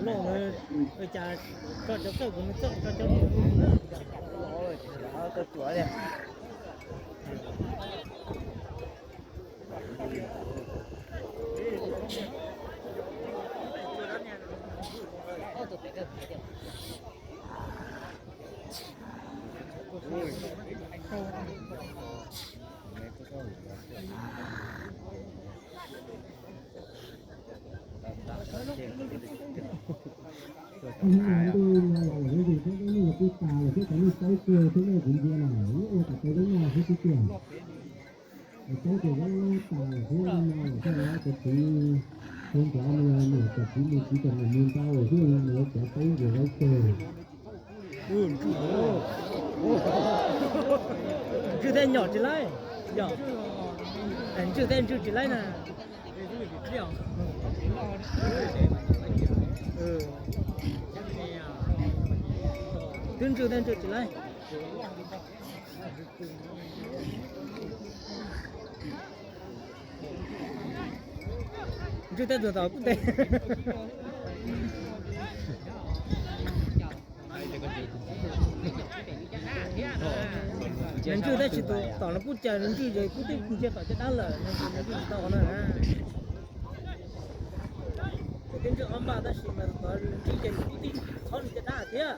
Loj, cas koj cov txawj kuv txawj, koj cov txawj. Kuv tas lawm thiab, kuv ntsia lawm, ua kom tau zoo noj xwb tiag. Paub tias zaub tas thiab no lawm, koj cov txiv hu nrov no, niam cov txiv mus txiv cov niam mus ntau thiab no, cov paub tias zaub tag. Ntswj thiab nyom tsis laib, yom, ntswj thiab ntswj tsis laib na. Twb ntswj thiab ntswj tsis laib. Ntswj tab tus tom kuj ntes. Nws ntswj tab sis tus tom no kuj cas nws ntswj ces kuj twb ntsiag tom caj dab lawm, nws ntswj tsis tau na. Kuj twb ntswj ob npaj tab sis mas tus tom ntswj ces nws kuj twb txhob nws caj dab thiab.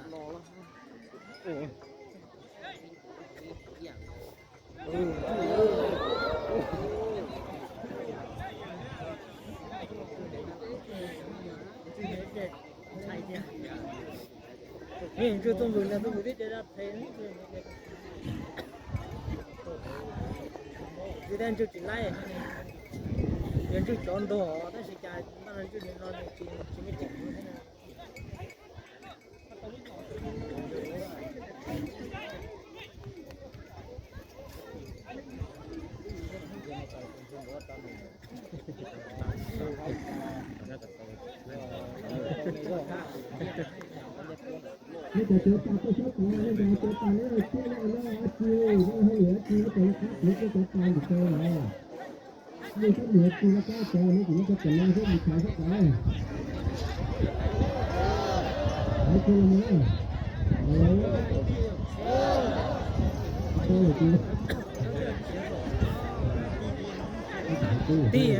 Ntswj txuj npws no txuj npws twb caj dab phem. Ntswj tab ntswj tsis laib, yog ntswj cov ntog tab sis cas npaj no ntswj li no nws tsis, tsis muaj ceem thiab na. Neb cov cov tas koj saib tas, neb cov cov tas neb tiab neb neb dab tsi, neb hauj lwm dab tsi, neb cov laj kab tiav koj cov tas ntawm ko lawm. Neb sab niam tsis laj kab tas, neb tsis neb cov tas no xwb mus tshais sab tas. Hais kiag los mas. Tig.